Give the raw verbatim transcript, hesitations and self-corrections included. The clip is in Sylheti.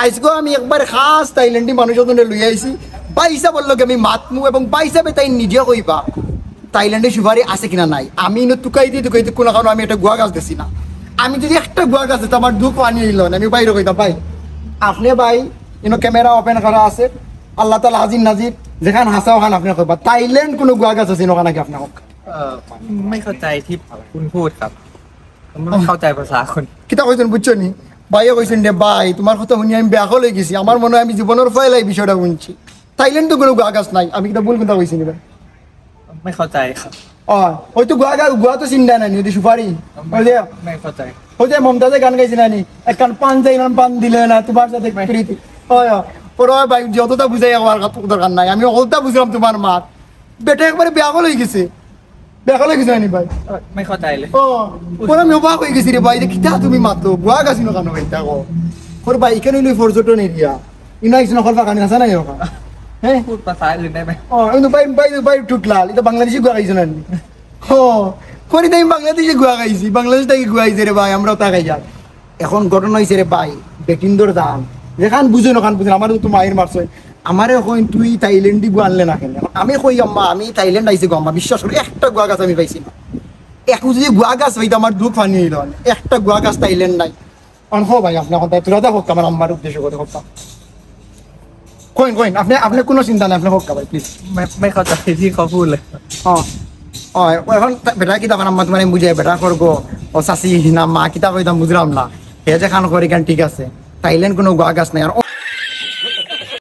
আইজকে আমি একবার খাস থাইল্যান্ডি মানুষ ওখানে লই আইছি, ভাইসাবর লগে আমি মাতমু এবং ভাইসাবে তাইন নিজে কইবা থাইল্যান্ডে সুপারি আছে কিনা নাই। আমি ইনো তুকাইতে তুকাইতে কোনো কারণে আমি একটা গুয়া গাছ দিছি না। আমি যদি একটা গুয়া গাছ দিতাম, আমার দুঃখ আনি হইল না। আমি বাইরে কইতাম, "ভাই, আপনি ভাই, ইনো ক্যামেরা ওপেন করা আছে, আল্লাহ তাআলা হাজির নাজির, যেখান হাসা ওখান আপনি কইবা, থাইল্যান্ড কোনো গুয়া গাছ আছে, ইনো ওখানে কি আপনি হোক?"เออไม่เข้าใจที่คุณพูดครับผมไม่เข้าใจภาษาคุณ কিতা কইছেন বুঝছো নি? ভাইয়ে কইছেন, "রে ভাই, তোমার কথা শুনি আমি বেয়াকল হয়ে গেছি। আমার মনে হয় আমি জীবনের পয়লা এই বিষয়টা শুনছি। থাইল্যান্ড তো কোনো গুয়া গাছ নাই।" আমি কিতা ভুল কথা কইছি নি ভাই? ไม่เข้าใจครับ ও, ওই তো গুয়া গাছ, গুয়া তো চিন্তা নাই, ওই তো সুপারি। ওই যে,ไม่เข้าใจ ওই যে মমতাজে গান গাইছে না নি, "একখান পান চাইলাম, পান দিলে না, তোমার সাথে প্রীতি।" ওই, ওই, পরে ওই ভাই, যতটা বুঝাই আমার দরকার নাই, আমি অতটা বুঝলাম তোমার মাত। বেটা একবারে বেয়াকল হয়ে গেছে, বেয়াকল হয়ে গেছে না নি ভাই? ไม่เข้าใจเลย ও, পরে আমি অবাক হয়ে গেছি রে ভাই, যে কিতা তুমি মাতো, গুয়া গাছ ইনো কেন ভাই, দেখো। ওর ভাই, এখানে হইলো পর্যটন এরিয়া, ইনো আইসো না, কলফা খানি আছে না, ইনো খা। হ্যাঁ? พูดภาษาอื่นได้ไหม ও, কিন্তু ভাই, ভাই, ভাই, টুটলাল, এটা বাংলাদেশি গুয়া খাইছো না নি? ও, করি তাই বাংলাদেশি গুয়া খাইছি, বাংলাদেশ থেকে গুয়া খাইছে রে ভাই, আমরাও তা খাই যার। এখন ঘটনা হইছে রে ভাই, বেটিন্দর দাম, যেখান বুঝো না, খান বুঝো না, আমার তো মায়ের মারছে। আমারে কইন, "তুই থাইল্যান্ডি গুয়া আনলে না কেন?" এখন আমি কই, "আম্মা, আমি থাইল্যান্ড আইছি গো আম্মা, বিশ্বাস করো, একটা গুয়া গাছ আমি পাইছি না।" এখন যদি গুয়া গাছ পাইতো, আমার দুঃখ পানি হইল না। একটা গুয়া গাছ থাইল্যান্ড নাই। এখন হো ভাই, আপনি এখন তাই তোরা দেখো আমার আম্মার উদ্দেশ্য করে কথা। কইন, কইন, আপনি, আপনি কোনো চিন্তা নাই, আপনি হোক ভাই, প্লিজ। ไม่ไม่เข้าใจที่เขาพูดเลย ও, ও, ও, এখন তা-, বেটা কি তখন আম্মা তোমার বুঝাই, বেটা করবো, ও চাচি না মা, কিতা কইতাম বুঝলাম না। হে যে খান করি কেন ঠিক আছে, থাইল্যান্ড কোনো গুয়া গাছ নাই। আর